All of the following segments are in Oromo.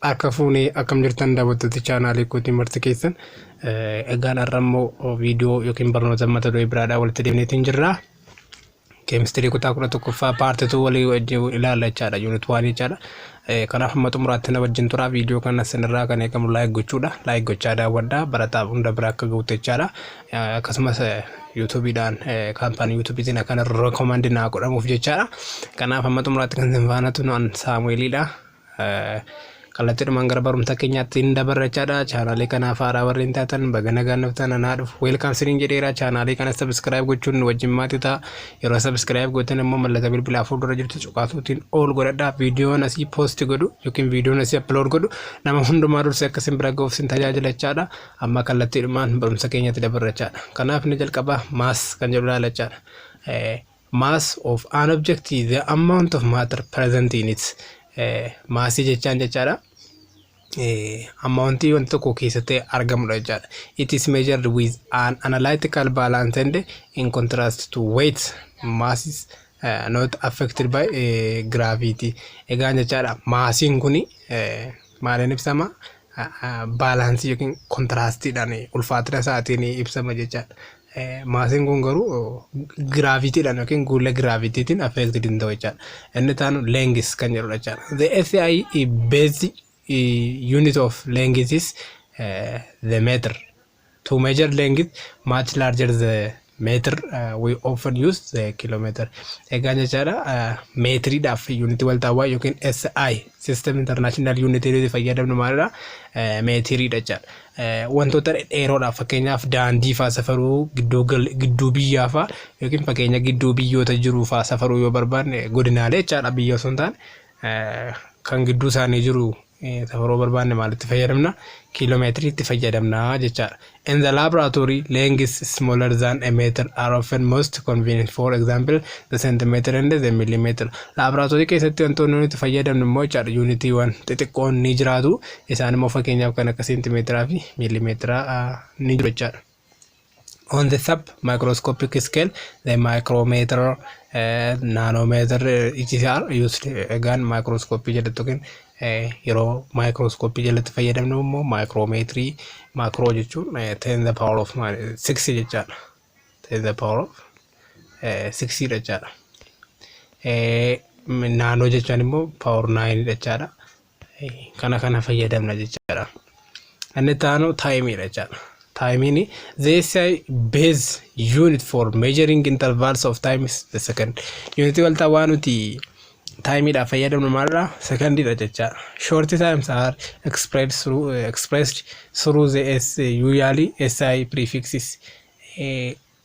Harka fuunee akkam jirtan daawwattoota chaanaalii kootii marti keessan? Egaan har'a immoo viidiyoo yookiin barnoota mata duree biraadhaa walitti deebineetiin jirra. Keemistirii kutaa 11ffaa part 2 walii wajjin ilaalla jechaadha, unit 1 jechaadha. Kanaaf hamma xumuraatti na wajjin turaa. Viidiyoo kana isinirraa kan eegamu like gochuudha. Like gochaa daawwadhaa, barataaf hunda bira akka gahutti jechaadha. Akkasumas yuutuubiidhaan kaampaanii yuutuubiitiin akkana recommend naa godhamuuf jechaadha. Kanaaf hamma xumuraatti kan isin faana tunu an Saamu'eelidha. Kallattiidhumaan gara barumsa keenyaatti hin dabarra jechaadha. Chaanaalii kanaaf haaraa warreen taatan baga nagaan dhuftan, anaa dhufu, welcome siniin jedheera. Chaanaalii kana subscribe gochuun nu wajjin maatii ta'a. Yeroo subscribe gootan immoo mallattoo bilbilaa fuuldura jirtu cuqaasuutiin all godhadhaa. Viidiyoon asii post godhu yookiin viidiyoon asii upload godhu nama hundumaa dursee akka isin bira ga'uuf isin tajaajila jechaadha. Amma kallattiidhumaan barumsa keenyatti dabarra jechaadha. Kanaaf inni jalqabaa mass kan jedhu ilaala jechaadha. Mass of an object is the amount of matter present in it. Maasii jechaan jechaadha. Amountii wanta tokko keessatti argamudha jechaadha. It is measured with an analytical balance and in contrast to weight, mass is not affected by gravity. Egaan jechaadha, maasiin kuni maaliin ibsama? Baalaansii yookiin kontiraastiidhaan ulfaatina isaatiin ibsama jechaadha. Maasiin kun garuu giraavitiidhaan yookiin guula giraavitiitiin affected hin ta'u jechaadha. Inni taanu length kan jedhudha jechaadha. The SI basic unit of length is the meter. To measure length much larger the meter, we often use the kilometer. Egaa jechaadha, meetiriidhaaf yuunitii waltaawaa yookiin SI, System International Unit, nuti fayyadamnu maalidha? Meetiriidha jechaadha. Wantoota dhedheeroodhaaf, fakkeenyaaf daandii faa safaruu, gidduu biyyaa faa yookiin fakkeenya gidduu biyyoota jiruu faa safaruu yoo barbaanne, godinaalee jechaadha, biyya osoo hin taane, kan gidduu isaanii jiru safaruu barbaanne maalitti fayyadamna? Kiiloomeetiriitti fayyadamna jechaadha. In the laboratory, lengths smaller than a meter are often most convenient. For example, the centimeter and the millimeter. Laboratory keessatti wantoonni nuti fayyadamnu immoo jechaadha, yuunitiiwwan xixiqqoon ni jiraatu. Isaan immoo fakkeenyaaf kan akka seentimeetiraa fi miilimeetiraa ni jiru jechaadha. On the sub microscopic scale, the micrometer, nanometer, etc are used. Egaan microscopy jalatti yookiin yeroo microscopy jalatti fayyadamnu immoo micromeetirii, macro jechuun 10 the power of 6 jechaadha. 10 the power of 6 jechaadha. Nano jechaan immoo power 9 jechaadha. Kana fayyadamna jechaadha. Inni itti aanu taayimiidha jechaadha. Taayimiin, the SI base unit for measuring intervals of time is the second. Yuunitii waltaa waan nuti taayimiidhaaf fayyadamnu maalidha? Sekondiidha jechaadha. Short times are expressed through the S usually SI prefixes,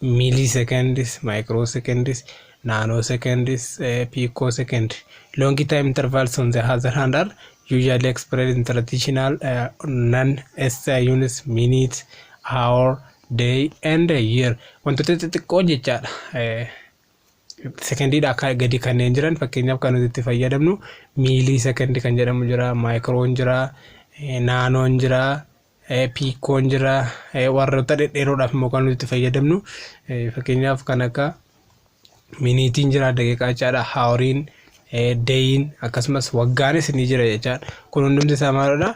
milliseconds, microseconds, nanoseconds, picosecond. Long time intervals, on the other hand, are usually expressed in traditional non-SI units: minute, hour, day and year. Wantoota xixiqqoo jechaadha. Sekondiidha akka gadi kanneen jiran, fakkeenyaaf kan nuti itti fayyadamnu miilii sekondii kan jedhamu jira, maayikroon jira, naanoon jira, piikoon jira. Warroota dhedheeroodhaaf immoo kan nuti itti fayyadamnu fakkeenyaaf kan akka miniitiin jira, daqiiqaa jechaadha, houriin, dayin, akkasumas waggaanis ni jira jechaadha. Kun hundumti isaa maalidha?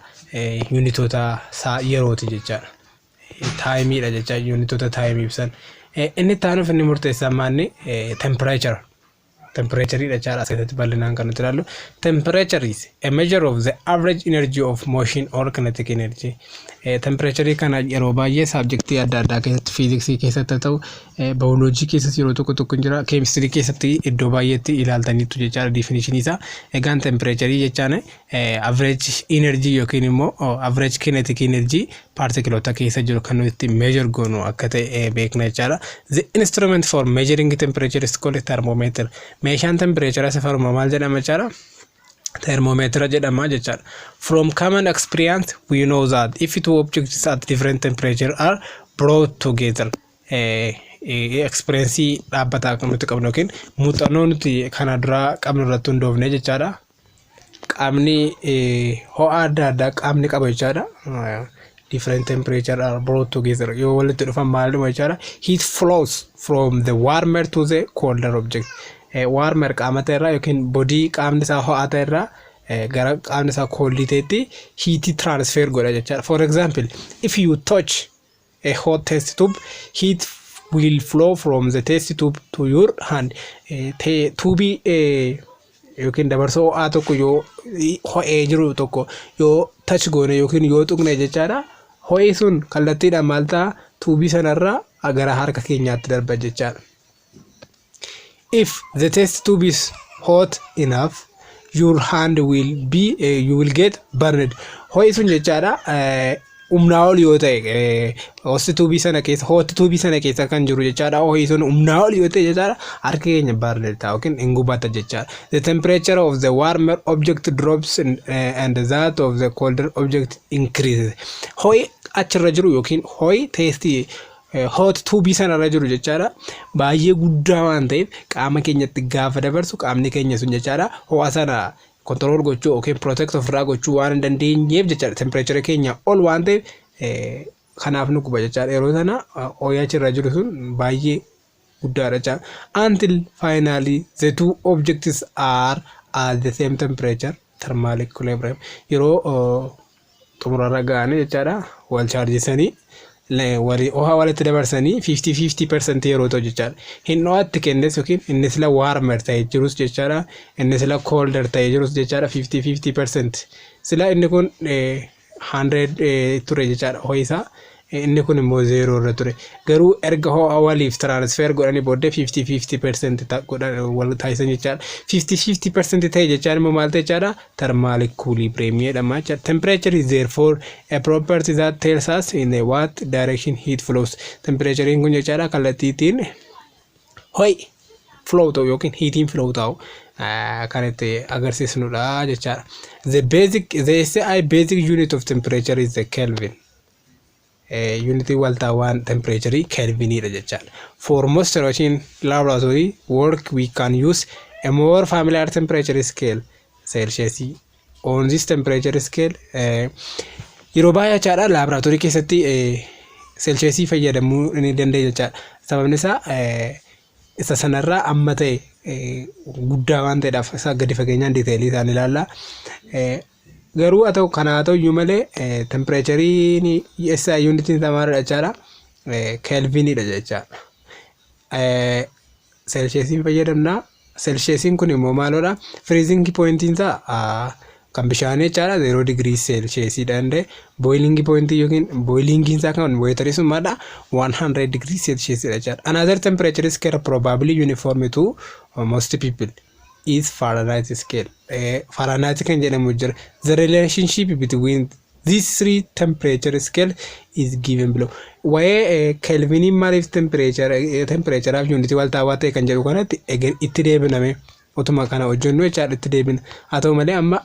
Yuunitoota yerooti jechaadha. Taayimiidha jecha, yuunitoota taayimii ibsan. Inni itti aanuuf inni murteessaan maanni? Temperature. Temperatureidha jechaadha as keessatti bal'inaan kan nuti ilaallu. Temperature is a measure of the average energy of motion or kinetic energy. Temperature kana yeroo baay'ee saabjektii adda addaa keessatti, fiiziksii keessatti haa ta'u, baayoloojii keessatti yeroo tokko tokko jira, keemistirii keessatti iddoo baay'eetti ilaaltaniitu jechaadha definition isaa. Egaan temperature jechaan average energy yookiin immoo average kinetic energy paartikiloota keessa jiru kan nuti ittiin measure goonu akka ta'e beekna jechaadha. The instrument for measuring temperature is called thermometer. Meeshaan temperature safaru maal jedhama jechaadha? Thermometer jedhama jechaadha. From common experience, we know that if two objects at different temperature are brought together, experience dhaabbataa kan nuti qabnu yookiin muuxannoo nuti kana duraa qabnu irratti hundoofne jechaadha. Qaamni ho'a adda addaa qaamni qaba jechaadha. Different temperature are brought together, yoo walitti dhufan maalidhuma jechaadha? Heat flows from the warmer to the colder object. Warmer qaama ta'e irraa yookiin body qaamni isaa ho'aa ta'e irraa gara qaamni isaa cold ta'etti heat transfer godha jechaadha. For example, if you touch a hot test tube, heat will flow from the test tube to your hand. Tuubii yookiin dabarsoo ho'aa tokko yoo ho'ee jiru tokko yoo touch goone yookiin yoo tuqne jechaadha. Ho'i sun kallattiidhaan maal ta'a? Tuubii sanarraa gara harka keenyaatti darba jechaadha. If the test tube is hot enough, your hand will be you will get burned. Ho'i sun jechaadha humnaa ol yoo ta'e, hot tuubii sana keessa, hot tuubii sana keessa kan jiru jechaadha. Ho'i sun humnaa ol yoo ta'e jechaadha, harka keenya burned ta'a yookiin hin gubata jechaadha. The temperature of the warmer object drops and that of the colder object increases. Ho'i achirra jiru yookiin ho'i test hot tuubii sanarra jiru jechaadha, baay'ee guddaa waan ta'eef, qaama keenyatti gaafa dabarsu, qaamni keenya sun jechaadha ho'a sana control gochuu yookiin protect ofirraa gochuu waan hin dandeenyeef jechaadha, temperature keenya ol waan ta'eef kanaaf nu guba jechaadha. Yeroo sana ho'i achirra jiru sun baay'ee guddaadha jechaadha. Until finally the two objects are at the same temperature, thermal equilibrium. Yeroo xumurarra ga'anii jechaadha, wal chaarjisanii walii ho'a walitti dabarsanii 50-50% yeroo ta'u jechaadha. Hin ho'atti kennes yookiin inni sila warmer ta'e jirus jechaadha. Inni sila colder ta'e jirus jechaadha, 50-50%. Sila inni kun 100 ture jechaadha ho'i isaa. Inni kun immoo zeeroo irra ture. Garuu erga ho'a waliif transfer godhanii booddee 50-50% godhan wal taasisan jechaadha. 50-50% ta'e jechaan immoo maal ta'e jechaadha? Thermal equilibrium jedhama jechaadha. Temperature is therefore a property that tells us in the what direction heat flows. Temperaturein kun jechaadha kallattiitiin ho'i flow ta'u yookiin heatiin flow ta'u kan itti agarsiisnudha jechaadha. The SI basic unit of temperature is the Kelvin. Unitii waltaawaan temperaturii kelviniidha jechaadha. For most routine laboratory work, we can use a more familiar temperature scale, Celsius. On this temperature scale, yeroo baay'ee jechaadha laaboraatoorii keessatti Celsiusii fayyadamuu ni dandeenya jechaadha. Sababni isaa isa sanarraa amma ta'e guddaa waan ta'eedhaaf isa gadi fageenyaan detailii isaan ilaalla. Garuu haa ta'u, kana haa ta'u iyyuu malee, temperaturiin SI unitiin isaa maalidha jechaadha? Kelviniidha jechaadha. Celsiusiin fayyadamna. Celsiusiin kun immoo maalodha? Freezing pointiin isaa kan bishaanii jechaadha 0 digirii Celsiusii danda'e. Boiling pointii yookiin boilingiin isaa kan waterii sun maalidha? 100 digirii Celsiusiidha jechaadha. Another temperature scale probably uniform to most people is Fahrenheit scale. Fahrenheit kan jedhamu jira. The relationship between these three temperature scale is given below. Waa'ee kelviniin maaliif temperaturaaf unitii waltaawaa ta'e kan jedhu kanatti itti deebiname utuma kana hojjennu jechaadha, itti deebina. Haa ta'u malee amma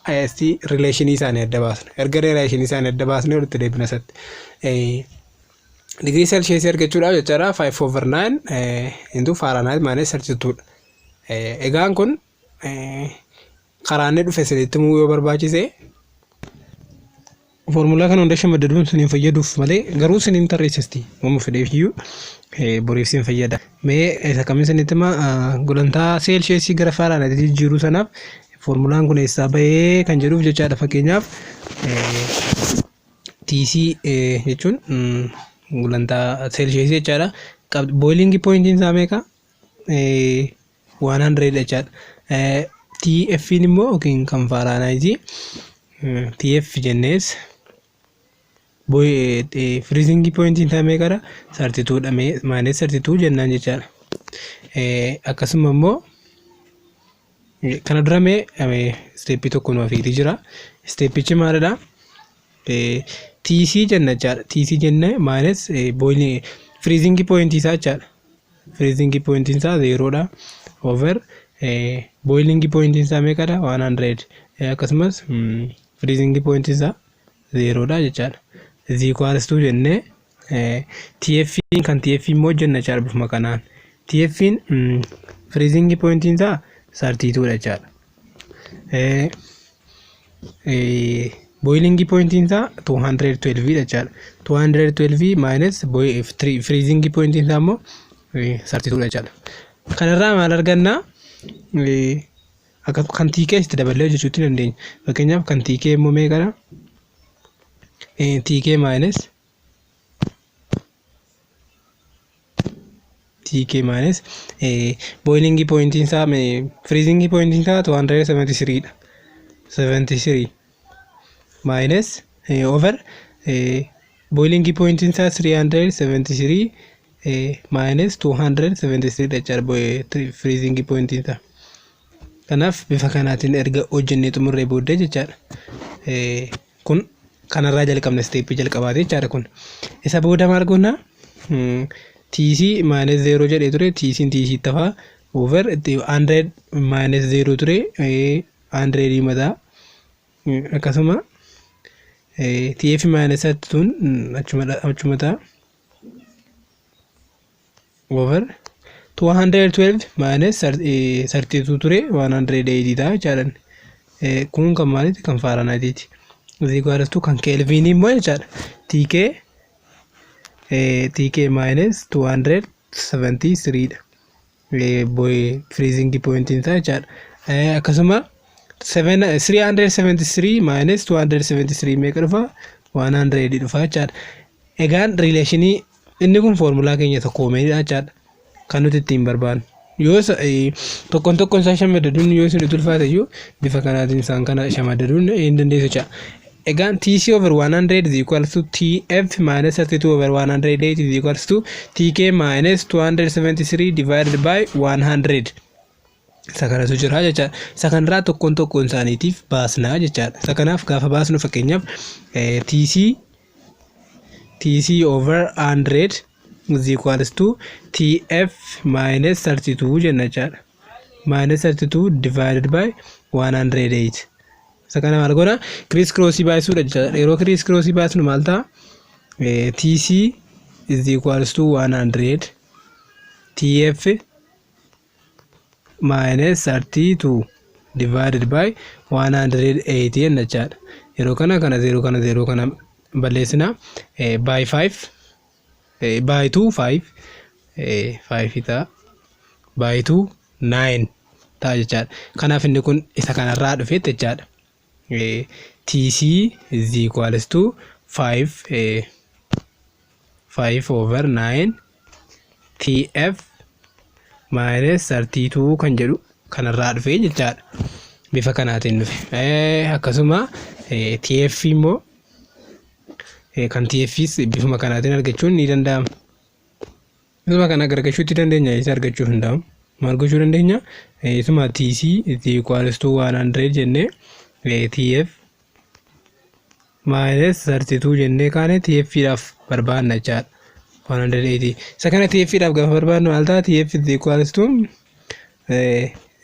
relationii isaanii adda baasna. Erga relationii isaanii adda baasnee walitti deebina isatti. Digirii Celsiusii argachuudhaaf jechaadha 5 over 9 into Fahrenheit minus 32 dha. Egaan kun karaa inni dhufe isinitti himuu yoo barbaachise, foormulaa kana hunda shamaddaduun isiniin fayyaduuf malee, garuu isiniin tarreessisti uuma fedheef iyyuu boriif isin fayyada. Mee isa kamiin isinitti hima? Gulantaa Celsiusii gara Fahrenheit jijjiiruu sanaaf foormulaan kun eessaa bahee kan jedhuuf jechaadha. Fakkeenyaaf TC jechuun gulantaa Celsiusii jechaadha. Boiling pointiin isaa meeqa? 100 jechaadha. TF immoo yookiin kan Fahrenheit TF jennees freezing pointiin isaa meeqadha? 32 dha, minus 32 jennaan jechaadha. Akkasuma immoo kana dura mee steppii tokko nu hafiitii jira. Steppichi maalidha? TC jenna jechaadha. TC jenne minus boiling freezing pointii isaa jechaadha. Freezing pointiin isaa zeeroodha. Over boiling pointiin isaa meeqadha? 100. Akkasumas freezing pointiin isaa zeeroodha jechaadha. Is equals to jennee TF kan TF immoo hojjenna jechaadha bifuma kanaan. TF freezing pointiin isaa 32 dha jechaadha. Boiling pointiin isaa 212 dha jechaadha. 212 minus freezing pointiin isaa immoo 32 dha jechaadha. Kanarraa maal argannaa? Akka kan TK itti daballee hojjechuutti dandeenya. Fakkeenyaaf kan TK immoo meeqadha? TK minus boiling pointiin isaa, freezing pointiin isaa 273 dha. 73 minus over boiling pointiin isaa 373 minus 273 dha jechaadha freezing pointiin isaa. Kanaaf bifa kanaatiin erga hojjennee xumurree booddee jechaadha. Kun kanarraa jalqabne, stepii jalqabaati jechaadha kun. Isa booda maal goona? TC minus 0 jedhee ture, TC TC tafaa, over 100 minus 0 ture, 100 mataa, akkasuma TF minus tun achuma ta'a, over 212 minus 32 ture, 180 ta'a jechaadha. Kun kan maaliiti? Kan Fahrenheitiiti. Is equals to kan Kelvinii immoo jechaadha. TK minus 273 dha. Freezing pointiin isaa jechaadha. Akkasuma 373 minus 273 meeqa dhufa? 100 dhufa jechaadha. Egaan relationii inni kun foormulaa keenya tokkoomeenidha jechaadha. Kan nuti ittiin barbaannu. Yoo tokkoon tokkoon isaa shamaddaduun yoo isin ulfaate iyyuu, bifa kanaatiin isaan kana shamaddaduun hin dandeessu jechaadha. Egaan TC over 100 is equals to TF minus 32 over 108 is equals to TK minus 273 divided by 100. Isa kanatu jira jechaadha. Isa kanarraa tokkoon tokkoon isaaniitiif baasnaa jechaadha. Isa kanaaf gaafa baasnu, fakkeenyaaf TC over 100 is equals to TF minus 32 jenna jechaadha. Minus 32 divided by 108. Isa kana maal goona? Criss crossii baay'isuudha jechaadha. Yeroo criss crossii baasnu maal ta'a? TC is equals to 100 TF minus 32 divided by 180 jenna jechaadha. Yeroo kana kana 0 kana 0 kana balleessina, by 5, by 2 5, 5 ta'a, by 2 9 ta'a jechaadha. Kanaaf inni kun isa kanarraa dhufetti jechaadha. TC is equals to 5 5 over 9 TF minus 32 kan jedhu kanarraa dhufee jechaadha. Bifa kanaatiin dhufe. Akkasuma TF immoo, kan TFs bifuma kanaatiin argachuun ni danda'ama. Bifuma kana argachuutti dandeenya, isa argachuuf hin danda'amu. Maal gochuu dandeenya? Isuma TC is equals to 100 jennee TF minus 32 jennee kaane TF dhaaf barbaanna jechaadha. 180. Isa kana TF dhaaf gaafa barbaannu maal ta'a? TF is equals to,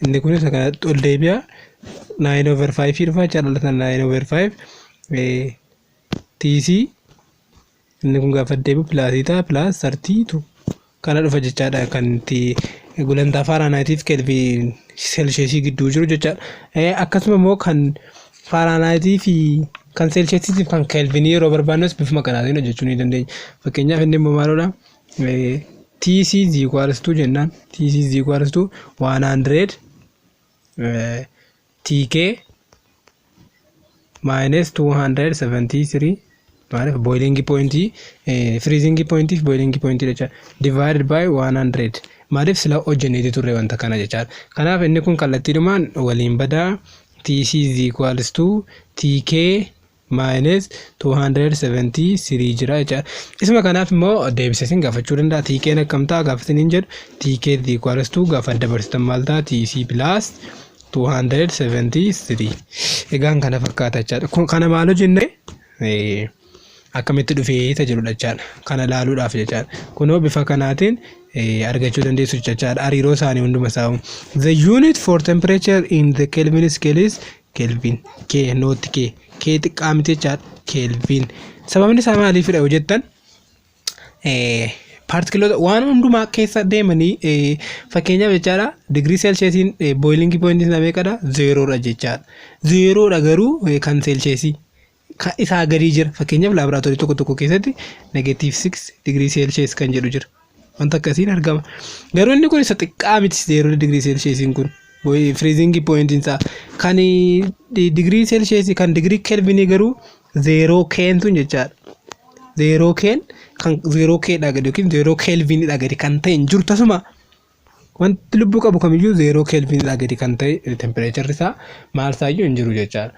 inni kun isa kanatti ol deebi'a. 9 over 5 dhufa jechaadha. 9 over 5 TC, inni kun gaafa deebi'u plusii ta'a, plus 32 kana dhufa jechaadha, kan itti gulantaa Fahrenheitiif Kelvin Celsiusii gidduu jiru jechaadha. Akkasuma immoo kan Fahrenheitii fi kan Celsiusiitiif kan Kelvinii yeroo barbaannus bifuma kanaatiin hojjechuu ni dandeenya. Fakkeenyaaf inni immoo maalidha? TC is equals to jennaan, TC is equals to 100 TK minus 273, maaliif boiling point, freezing point fi boiling point jecha, divided by 100. Maaliif sila hojjenneeti turre wanta kana jechaadha. Kanaaf inni kun kallattiidhumaan waliin badaa, TC is equals to TK minus 273 jira jechaadha. Isuma kanaaf immoo deebisee isin gaafachuu danda'a. TK akkam ta'a gaafa isiniin jedhu, TK is equals to, gaafa dabarsitan maal ta'a? TC plus 273. Egaan kana fakkaata jechaadha. Kun kana maal hojjenne, akkamitti dhufee isa jedhudha jechaadha. Kana ilaaluudhaaf jechaadha. Kunoo bifa kanaatiin argachuu dandeessu jechaadha. Hariiroo isaanii hunduma isaa. The unit for temperature in the Kelvin scale is Kelvin. K, not K. K xiqqaa miti jechaadha. Kelvin. Sababni isaa maaliifidha yoo jettan, paartikiloota waan hundumaa keessa deemanii, fakkeenyaaf jechaadha, digirii Celsiusiin boiling pointiin isaa meeqadha? Zeeroodha jechaadha. Zeeroodha, garuu kan Celsiusii kan isaa gadii jira. Fakkeenyaaf laaboraatoorii tokko tokko keessatti negative 6 digirii Celsius kan jedhu jira. Wanta akkasiin argama. Garuu inni kun isa xiqqaa miti, zeeroo digirii Celsiusiin kun. Freezing point isaa kan digirii Celsius, kan digirii Kelvinii garuu zero K'n tun jechaadha. Zero K'n kan zero Kdhaa gadi yookiin zero Kelviniidhaa gadi kan ta'e hin jiru tasuma. Wanti lubbuu qabu kamiyyuu zero Kelviniidhaa gadi kan ta'e temperatureri isaa maal isaayyuu hin jiru jechaadha.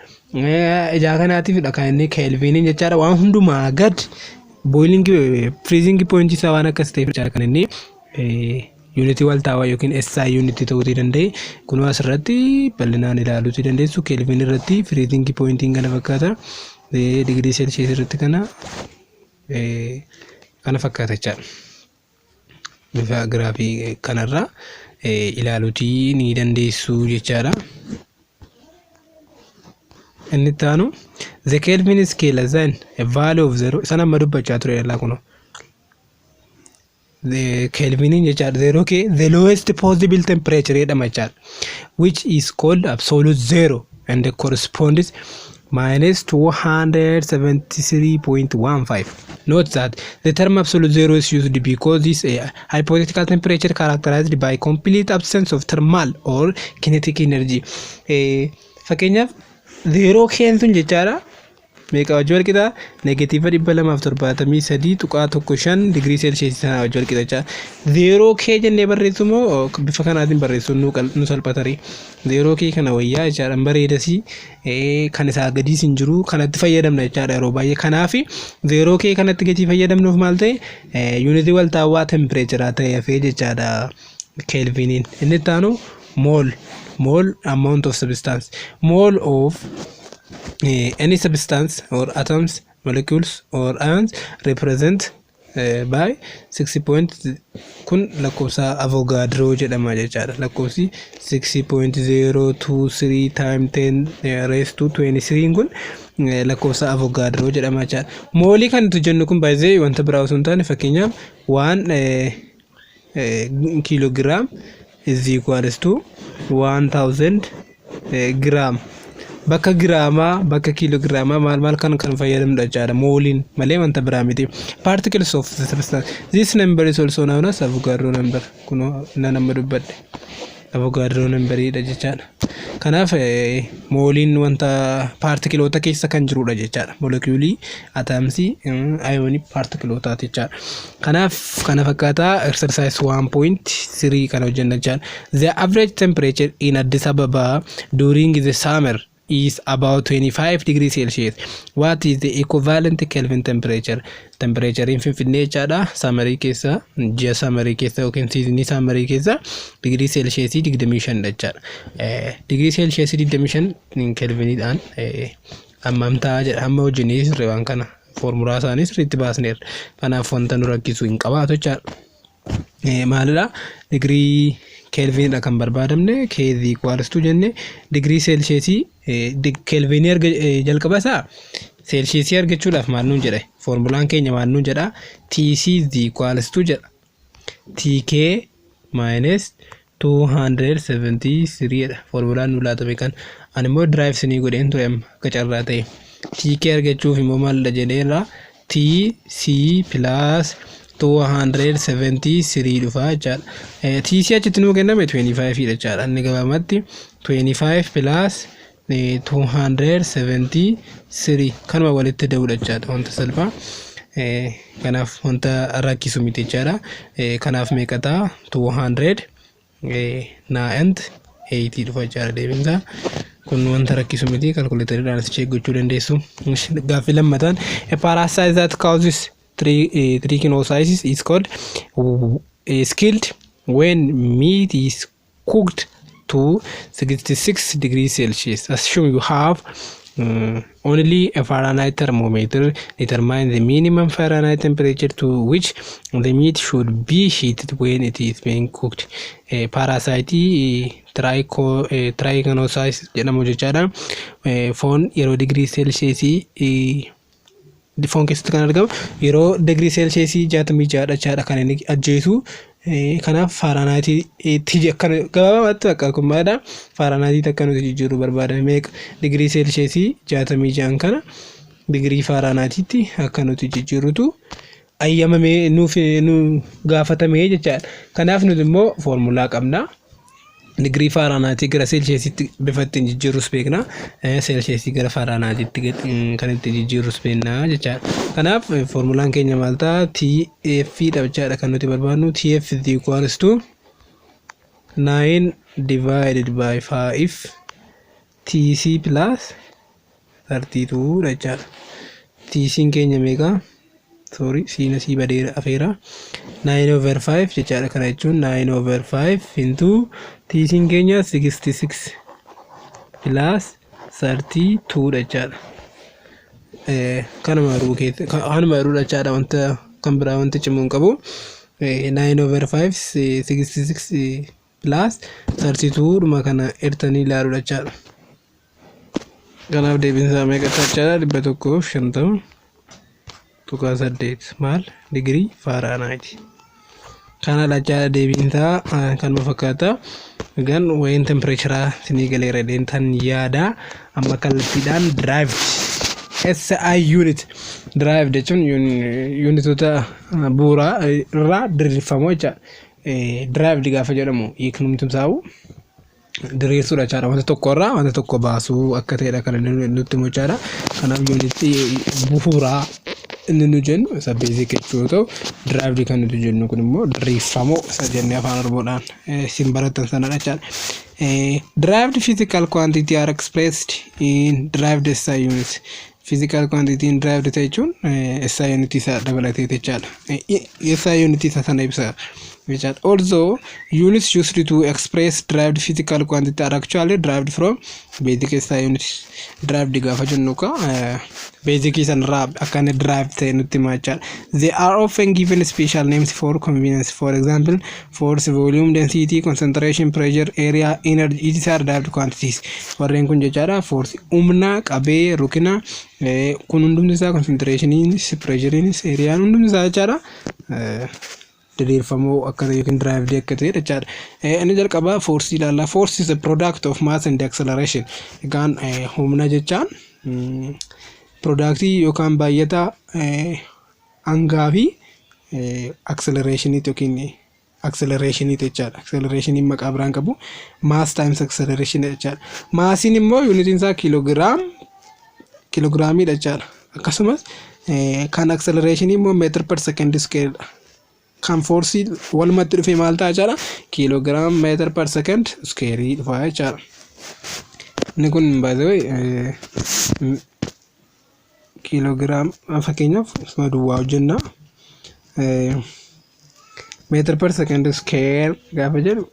Ijaa kanaatiifidha kan inni Kelviniin jechaadha waan hundumaa gad boiling freezing point isaa waan akkas ta'eef jechaadha kan inni yuunitii waltaawaa yookiin SI yuunitii ta'uutii danda'e. Kunoo asirratti bal'inaan ilaaluutii dandeessu. Kelvin irratti freezing pointiin kana fakkaata. Digirii Celsius irratti kana fakkaata jechaadha. Bifa giraafii kanarraa ilaaluutii ni dandeessu jechaadha. Inni itti aanu, the Kelvin scale assign a value of zero, san amma dubbachaa ture yallaa kunoo. Kelviniin jechaadha zero K the lowest possible temperature jedhama jechaadha, which is called absolute zero and corresponds minus 273.15. Note that the term absolute zero is used because this a hypothetical temperature characterized by complete absence of thermal or kinetic energy. Fakkeenyaaf zero K'n sun jechaadha meeqa wajji wal qixa? Negative 273.15 digirii seelsheesii sanaa wajji wal qixa jechaadha. Zero K jennee barreessu moo bifa kanaatiin barreessuun nu salphatarii? Zero K kana wayyaa jechaadha, bareedasii, kan isaa gadiis hin jiru, kanatti fayyadamna jechaadha yeroo baay'ee. Kanaaf zero K kanatti gatii fayyadamnuuf maal ta'e? Yuunitii waltaawaa temperaturaa ta'e hafee jechaadha keelviniin. Inni itti aanu mole amount of substance. Mole of any substance or atoms, molecules or ions represent by 6 point, kun lakkoofsa Avogadro jedhama jechaadha. Lakkoofsi 6.023 time 10 raised to 23 kun lakkoofsa Avogadro jedhama jechaadha. Moolii kan nuti jennu kun baay'ee wanta biraa osoo hin taane, fakkeenyaaf waan kiiloogiraam is equals to 1000 giraam, bakka giraamaa, bakka kiilogiraamaa, maal maal kan fayyadamudha jechaadha mooliin malee wanta biraa miti. Particles of the substance. This number is also known as Avogadro number. Kunoo nan amma dubbadhe Avogadro numberidha jechaadha. Kanaaf mooliin wanta paartikiloota keessa kan jirudha jechaadha. Molekiyuulii, atamsii, ayoonii paartikilootaati jechaadha. Kanaaf kana fakkaataa exercise 1.3 kana hojjenna jechaadha. The average temperature in Addis Ababa during the summer is about 25 degrees Celsius. What is the equivalent Kelvin temperature? Temperature in Finfinnee jechaadha. Summerii keessa, ji'a summerii keessa yookiin seasonii summerii keessa digirii Celsiusii 25 jechaadha. Digirii Celsiusii 25 Kelviniidhaan hammam ta'a jedha. Amma hojjennee sirrii waan kana foormulaa isaanii sirriitti baasneerra. Kanaaf wanta nu rakkisu hin qabaatu jechaadha. Maalidha? Digirii keelviinidha kan barbaadamne. K is equals to jenne digirii seelsheesii keelviinii arga jalqaba isaa seelsheesii argachuudhaaf maal nuun jedhe? Foormulaan keenya maal nuun jedha? TC is equals to jedha, TK minus 273 jedha foormulaan nu laatame. Kan ani immoo derive sinii godheen ture. Amma akka carraa ta'e TK argachuuf immoo maalidha jedheerra? TC plus 273 dhufa jechaadha. TC achitti nuu kenname 25 dha jechaadha. Inni gabaabumatti 25 plus 273 kanuma walitti da'uudha jechaadha, wanta salphaa. Kanaaf wanta rakkisu miti jechaadha. Kanaaf meeqa ta'a? 200 nine 8 dhufa jechaadha deebiinsaa. Kun wanta rakkisu miti, kalkuleeteriidhaan check gochuu dandeessu. Gaaffii lammataan, a parasite that causes trichinosis is called is killed when meat is cooked to 66 degrees Celsius. Assume you have only a Fahrenheit thermometer. Determine the minimum Fahrenheit temperature to which the meat should be heated when it is being cooked. Parasite trichinosis jedhamu jechaadha. Foon yeroo digirii seelsheesii foon keessatti kan argamu yeroo digirii seelsheesii 66 jechaadha kan inni ajjeesu. Kanaaf Fahrenheitiitti akkana gabaabumatti bakka kun maalidha? Fahrenheitiitti akka nuti jijjiirru barbaadame. Meeqa? Digirii seelsheesii 66 kana digirii Fahrenheitiitti akka nuti jijjiirrutu ayyamamee nuuf nu gaafatamee jechaadha. Kanaaf nuti immoo foormulaa qabna. Digirii Fahrenheitii gara Seelsheesitti bifa ittiin jijjiirrus beekna. Seelsheesii gara Fahrenheititti kan itti jijjiirrus beekna jechaadha. Kanaaf foormulaan keenya maal ta'a? TF dha jechaadha kan nuti barbaadnu. TF is equals to 9 divided by 5 TC plus 32 dha jechaadha. TC'n keenya meeqa? Sorry, siina sii badeera afeera. 9 over 5 jechaadha. Kana jechuun 9 over 5 into TC'n keenya 66 plus 32 dha jechaadha. Kanuma yeroo keessa kanuma yeroo jechaadha, wanta kan biraa wanti cimuu hin qabu. 9 over 5 66 plus 32 dhuma kana eertanii ilaaluudha jechaadha. Kanaaf deebiin isaa meeqa ta'a jechaadha? 150.8 maal digirii Fahrenheit. Kana jechaadha, deebiin isaa kanuma fakkaata. Egaan waa'een temperatureaa isinii galeera jedheen yaada. Amma kallattiidhaan derived SI unit. Derived jechuun unitoota bu'uuraa irraa diriirfamoo jechaadha. Derived gaafa jedhamu hiiknumti isaa'u diriirsuudha jechaadha. Wanta tokko irraa wanta tokko baasuu akka ta'edha kan inni nutti himu jechaadha. Kanaaf unitii bu'uuraa inni nu jennu isa basic jechuu yoo ta'u, derived kan nuti jennu kun immoo diriirfamoo isa jennee afaan Oromoodhaan isin barattan sanadha jechaadha. Derived physical quantity are expressed in derived SI units. Physical quantity in derived ta'e jechuun SI unit isa dabalatee jechaadha. SI unit isa sana ibsa jechaadha. Also, units used to express derived physical quantity are actually derived from basic SI units. Derived gaafa jennu ka basic sanarraa akka inni derived ta'e nutti hima jechaadha. They are often given special names for convenience. For example, force, volume, density, concentration, pressure, area, energy, these are derived quantities. Warreen kun jechaadha, force humna, qabee, rukina, kun hundumti isaa, concentrationiinis, pressureiinis, areaan hundumti isaa jechaadha. Diriirfamoo akka ta'e yookiin derived akka ta'e jechaadha. Inni jalqabaa forceii ilaalla. Force is a product of mass and acceleration. Egaan humna jechaan productii yookaan baay'ata hangaa fi accelerationiiti yookiin accelerationiiti jechaadha. Accelerationiin maqaa biraan qabu mass times acceleration jechaadha. Massiin immoo unitiin isaa kiiloogiraam kiiloogiraamiidha jechaadha. Akkasumas kan acceleration immoo meter per second square dha. Kan forceii walumatti dhufee maal ta'a jechaadha? Kiiloogiraam meter per second square dhufa jechaadha. Inni kun baay'ee kiiloogiraam fakkeenyaaf isuma duwwaa hojjenna. Meter per second square gaafa jedhu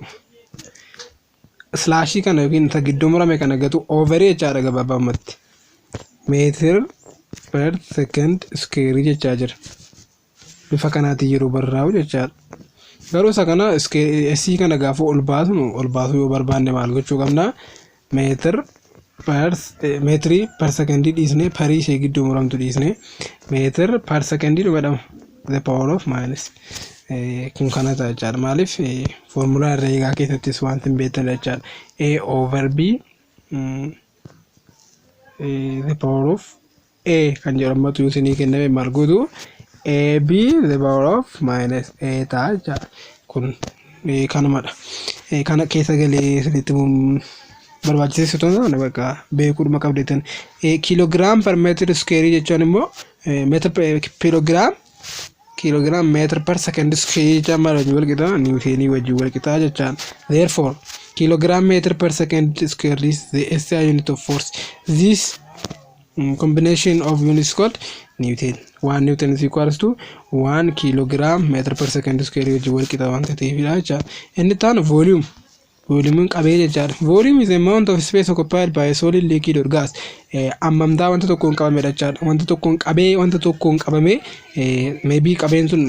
slashii kana yookiin isa gidduu murame kana gatu overii jechaadha gabaabumatti. Meter per second square jechaa jira. Bifa kanaatiin yeroo barraa'u jechaadha. Garuu isa kana S kana gaafa ol baasnu, ol baasuu yoo barbaanne maal gochuu qabna? Meter per meetirii per secondii dhiisnee, perii ishee gidduu muramtu dhiisnee, meter per secondii jedhama. The power of minus kun kana ta'a jechaadha. Maaliif foormulaa herreegaa keessattis wanti hin beektan jechaadha. A over B the power of A kan jedhamatu yoo isinii kenname maal gootu? A B the power of minus A ta'a jechaadha. Kun kanumadha. Kana keessa galee isinitti barbaachisee otoo hin taane bakka beekuudhuma qabdeetan. Kiiloogiraam per meter square jechuun immoo meter kiiloogiraam meter per second square jechaan maal wajjin wal qixa? Niwuteenii wajjin wal qixa jechaan. Therefore, kilogram meter per second square is the SI unit of force. This combination of units called Newton. 1 Newton is equals to 1 kilogram meter per second square wajjin wal qixa waan ta'eefidha jechaadha. Inni itti aanu volume. Volume qabee jechaadha. Volume is amount of space occupied by a solid, liquid or gas. Ammamtaa wanta tokkoon qabamedha jechaadha. Wanta tokkoon qabee, wanta tokkoon qabamee, maybe qabeen sun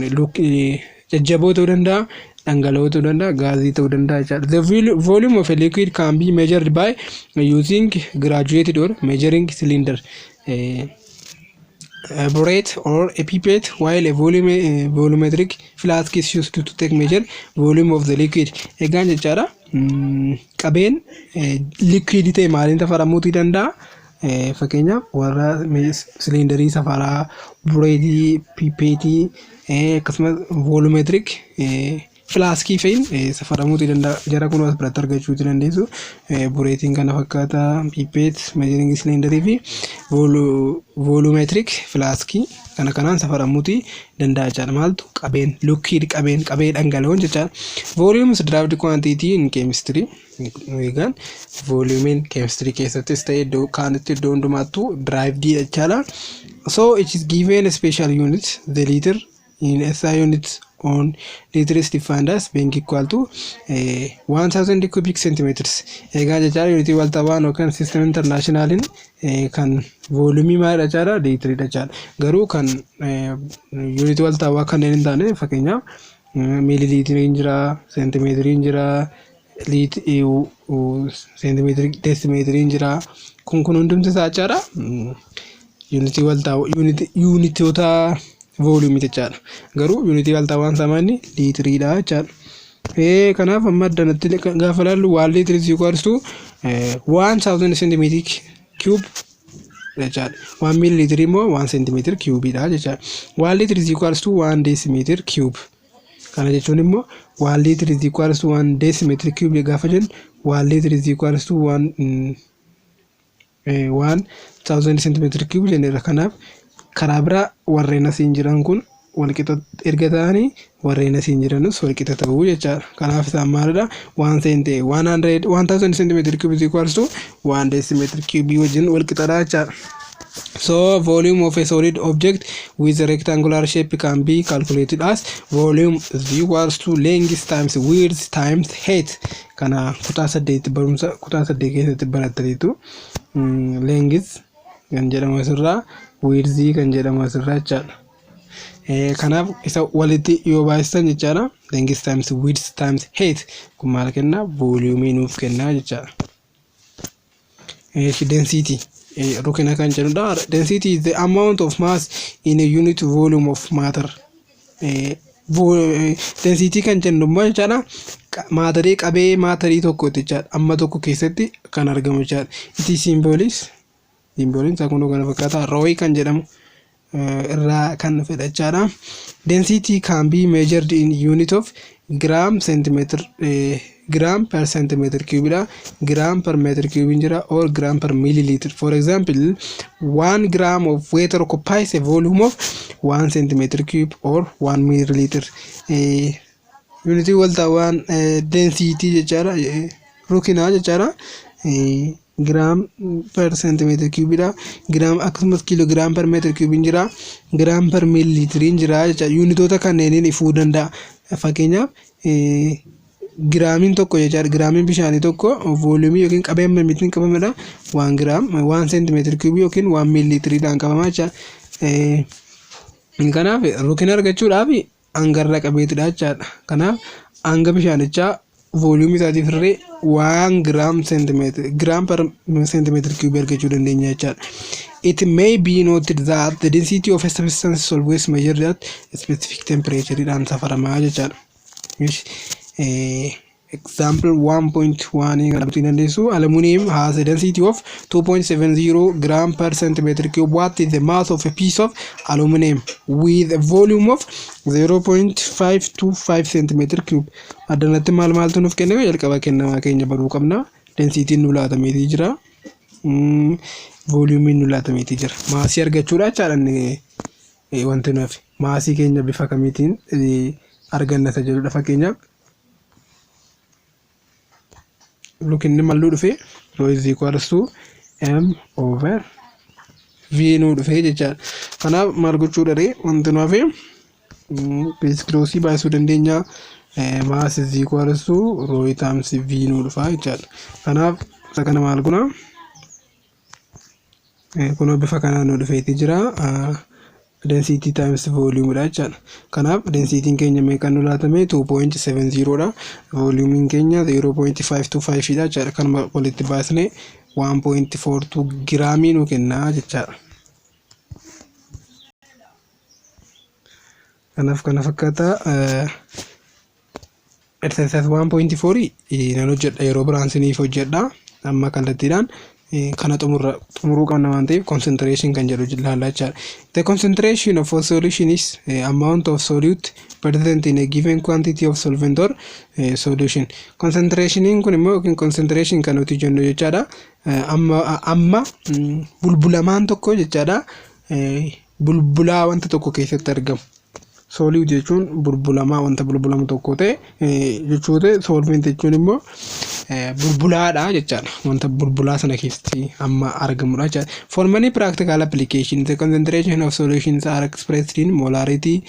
jajjaboo ta'uu danda'a, dhangala'oo ta'uu danda'a, gaazii ta'uu danda'a jechaadha. The volume of a liquid can be measured by using graduated or measuring cylinder, a burette or a pipette, while a volumetric flask is used to take measure volume of the liquid. Egaan jechaadha, qabeen liquid ta'e maaliin safaramuutii danda'a? Fakkeenyaaf warra siliindarii safaraa, bureetii, pipetteii, akkasumas volumetric Flaskii fa'iin safaramuutii danda'a. Jara kun as biratti argachuutii dandeessu. Burettiin kana fakkaata, pipette, measuring cylinderii fi volumetric flaskii kana kanaan safaramuutii danda'a jechaadha. Maaltu qabeen liquid qabeen qabee dhangala'oon jechaadha. Volume is derived quantity in chemistry. Egaan volumiin chemistry keessattis ta'e iddoo kaanitti iddoo hundumaattuu derived jechaadha. So it is given a special unit, the liter in SI unit on liter is defined as being equal to 1000 cubic centimeters. Egaa jechaadha, unitii waltabaan yookaan system internationalin kan volumii maalidha jechaadha? Liitiriidha jechaadha. Garuu kan unitii waltabaa kanneen hin taane, fakkeenyaaf miililiitiriin jira, seentimeetiriin jira, seentimeetirii deesimeetiriin jira. Kun hundumti isaa jechaadha. Unitii waltaawaa unitoota volumii jechaadha. Garuu unitii waltaawaan isaa maali? Liitiriidha jechaadha. Kanaaf amma addanatti gaafa ilaallu, 1 liter is equals to 1000 centimeter cube jechaadha. 1 milliliter immoo 1 centimeter cubeiidha jechaadha. 1 liter is equals to 1 decimeter cube. Kana jechuun immoo 1 liter is equals to 1 decimeter cube gaafa jennu, 1 liter is equals to 1000 centimeter cube jenneerra. Kanaaf karaa biraa warreen asiin jiran kun walqixa erga ta'anii, warreen asiin jiranus walqixa ta'uu jechaadha. Kanaaf isaan maalidha? One centi 100 1000 centimeter cube is equals to 1 decimeter cube wajjin walqixadha jechaadha. So volume of a solid object with a rectangular shape can be calculated as volume is equals to length times width times height. Kana kutaa 8 barumsa kutaa 8 keessatti barattaniitu. Length kan jedhamu asirraa, width kan jedhamu asirraa jechaadha. Kanaaf isa walitti yoo baay'isan jechaadha. Length times width times height kun maal kenna? Volumii nuuf kenna jechaadha. Density rukina kan jedhudha. Density is the amount of mass in a unit volume of matter. Density kan jennu immoo jechaadha, matterii qabee matterii tokkooti jechaadha. Amma tokko keessatti kan argamu jechaadha. Its symbol is, symboliin isaa kunoo kana fakkaata, rho kan jedhamu irraa kan dhufedha jechaadha. Density can be measured in unit of gram centimeter, gram per centimeter cube dha. Gram per meter cube jira or gram per milliliter. For example, 1 gram of water occupies a volume of 1 centimeter cube or 1 milliliter. Unitii waltaawaan density jechaadha. Rukinaa jechaadha. Gram per centimeter cube dha. Gram akkasumas kilogram per meter cube jira. Gram per milliliteriin jira jechaadha. Unitoota kanneeniin ifuu danda'a. Fakkeenyaaf giraamiin tokko jechaadha. Giraamiin bishaanii tokko volumii yookiin qabee hammamiitiin qabamedha? 1 gram 1 centimeter cubeii yookiin 1 milliliteriidhaan qabama jechaadha. Kanaaf rukina argachuudhaaf hangarra qabeetidha jechaadha. Kanaaf hanga bishaanichaa volumii isaatiif irree 1 gram centimeter gram per centimeter cubeii argachuu dandeenya jechaadha. It may be noted that the density of a substance is always measured at a specific temperature dhaan safaramaa jechaadha. Example 1.1 kan argachuu dandeessu. Aluminum has a density of 2.70 gram per centimeter cube. What is the mass of a piece of aluminum with a volume of 0.525 centimeter cube? Addanatti maal maaltu nuuf kenname? Jalqaba kennamaa keenya baruu qabna. Densityn nu laatameetii jira. Volumiin nu laatameetii jira. Massii argachuudha jechaadha inni wanti nuuf. Massii keenya bifa kamiitiin arganna isa jedhudha. Fakkeenyaaf rukinni malluu dhufe rho is equals to m over v nuu dhufe jechaadha. Kanaaf maal gochuudha ree? Wanti nu hafe criss crossii baasuu dandeenya. Mass is equals to rho times v nuu dhufa jechaadha. Kanaaf isa kana maal guna? Kunoo bifa kanaan nu dhufeetii jira. Density times volume dha jechaadha. Kanaaf densityn keenya meeqan nu laatame? 2.70 dha. Volumiin keenya 0.525 dha jechaadha. Kanuma walitti baasnee 1.42 giraamii nu kenna jechaadha. Kanaaf kana fakkaata. Exercise 1.4 nan hojjedha, yeroo biraan siniif hojjedha. Amma kallattiidhaan Kana xumuruu qabna waan ta'eef, concentration kan jedhu ilaallaa jechaadha. The concentration of a solution is amount of solute present in a given quantity of solvent or solution. Concentrationiin kun immoo yookiin concentration kan nuti jennu jechaadha. Amma bulbulamaan tokko jechaadha. Bulbulaa wanta tokko keessatti argamu. Solute jechuun bulbulamaa wanta bulbulamu tokko ta'e jechuu ta'e, solvent jechuun immoo bulbulaadha jechaadha. Wanta bulbulaa sana keessatti amma argamudha jechaadha. For many practical applications, the concentration of solutions are expressed in molarity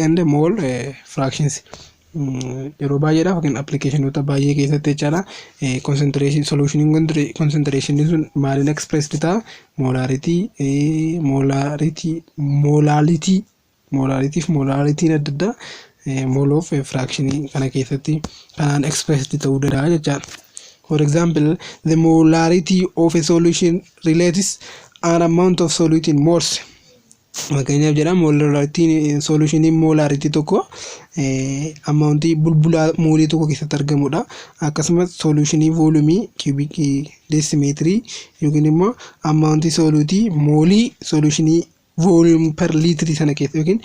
and mole fractions. Yeroo baay'eedhaaf yookiin applicationoota baay'ee keessatti jechaadha. Concentration solutioniin, concentration sun maaliin expressed ta'a? Molarity, molarity, molality, molality fi molalityn adda addaa mole of fractionii kana keessatti kanaan expressed ta'uu danda'a jechaadha. For example, the molarity of a solution relates an amount of solute in moles. Fakkeenyaaf jedha, molarityn solutioniin molarity tokko amountii bulbulaa moolii tokko keessatti argamudha. Akkasumas solutionii volumeii cubic decimeterii yookiin immoo amountii soluteii moolii solutionii volume per liitirii sana keessa, yookiin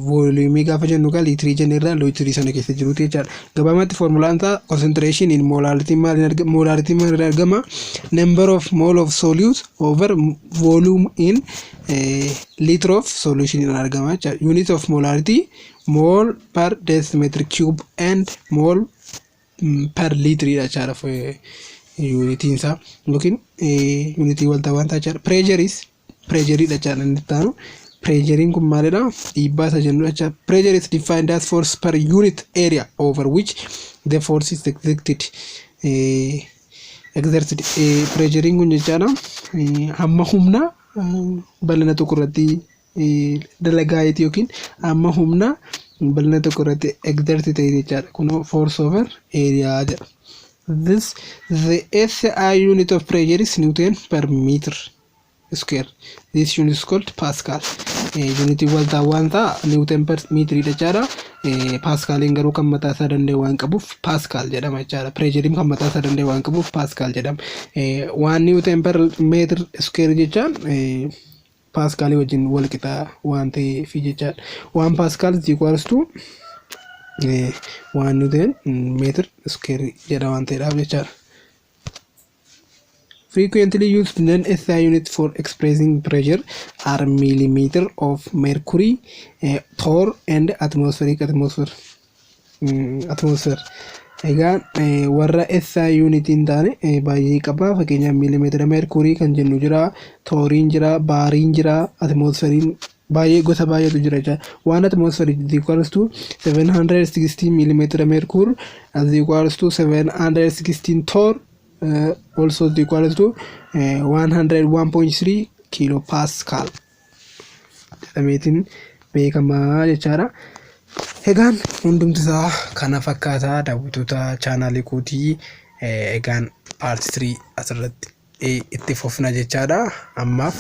volumeii gaafa jennu gaa liitirii jenneerra, liitirii sana keessa jiruuti jechaadha. Gabaabumatti formulaan isaa concentration in molarity maaliin argama? Molarity maaliin argama? Number of mole of solute over volume in liter of solution in argama jechaadha. Unit of molarity mole per decimeter cube and mole per liter jechaadha unitiin isaa yookiin unitii waltaa waan jechaadha. Pressure is pressureiidha jechaadha inni itti aanu. Pressureiin kun maalidha? Dhiibbaa isa jennudha jechaadha. Pressure is defined as force per unit area over which the force is exerted. Exerted. Pressureiin kun jechaadha hamma humna bal'ina tokko irratti dalagaa'eeti yookiin hamma humna bal'ina tokko irratti exert ta'e jechaadha. Kunoo force over area jedha. This the SI unit of pressure is Newton per meter square. This unit is called Pascal. Unitii waltaa waan ta'a Newton per meter jechaadha. Pascaliin garuu kan mataa isaa danda'e waan qabuuf Pascal jedhama jechaadha. Pressureiin kan mataa isaa danda'e waan qabuuf Pascal jedhama. Waan Newton per meter square jechaan Pascalii wajjin wal qixa waan ta'eef jechaadha. 1 Pascal is equals to 1 Newton meter square jedha waan ta'eedhaaf jechaadha. Frequently used non-SI unit for expressing pressure are millimeter of mercury, torr and atmospheric atmosphere. Atmosphere. Egaa warra SI unit hin taane baay'ee qaba. Fakkeenyaaf millimeter mercury kan jennu jira, torriin jira, bariin jira, atmospheriin baay'ee gosa baay'eetu jira jecha. 1 atmosphere is equals to 716 millimeter mercury is equals to 716 torr, also is equals to 101.3 kilopascal jedhameetiin beekamaa jechaadha. Egaan hundumti isaa kana fakkaataa, daawwattoota channelii kootii. Egaan part 3 asirratti itti fufna jechaadha. Ammaaf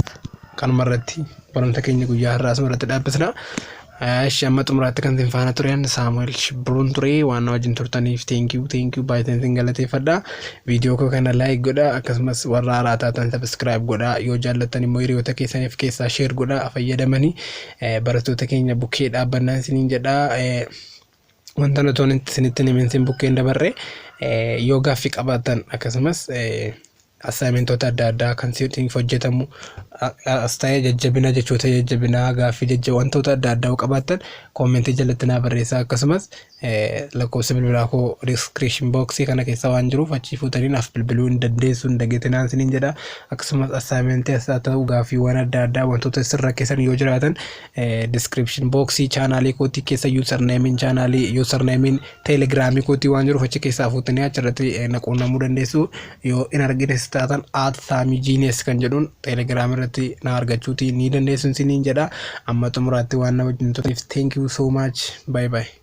kanuma irratti barumsa keenya guyyaa har'aa asuma irratti dhaabbisna. Ishi amma xumuraatti kan isin faana turan Saamu'eel Shibbiruun ture. Waan na wajjin turtaniif thank you, thank you baay'een isin galateeffadha. Viidiyoo koo kana like godha, akkasumas warra haaraa taatan subscribe godha, yoo jaallattan immoo hiriyoota keessaniif keessaa share godha, fayyadamanii barattoota keenya bukkee dhaabbannaa isiniin jedha. Wanta nuti isinitti himin isin bukkeen dabarre, yoo gaaffii qabaattan akkasumas assignmentoota adda addaa kan siif hojjetamu as ta'ee jajjabina, jechoota jajjabinaa, gaaffii jajjaba, wantoota adda addaa qabaattan commentii jalatti naa barreessaa. Akkasumas lakkoofsa bilbilaa koo description boxii kana keessa waan jiruuf achii fuutanii naaf bilbiluu hin dandeessu, hin dageetinaan isiniin jedha. Akkasumas assignmentii as ta'u gaaffiiwwan adda addaa wantoota sirra keessan yoo jiraatan description boxii channelii kootii keessa usernameiin channelii, usernameiin teelegiraamii kootii waan jiruuf achi keessaa fuutanii achirratti na quunnamuu dandeessu. Yoo hin argines taatan @SaamiiGenius kan jedhuun teelegiraamii irratti na argachuutii ni dandeessu isiniin jedha. Amma xumuraatti waan na wajjin turtaniif thank you so much, bye bye.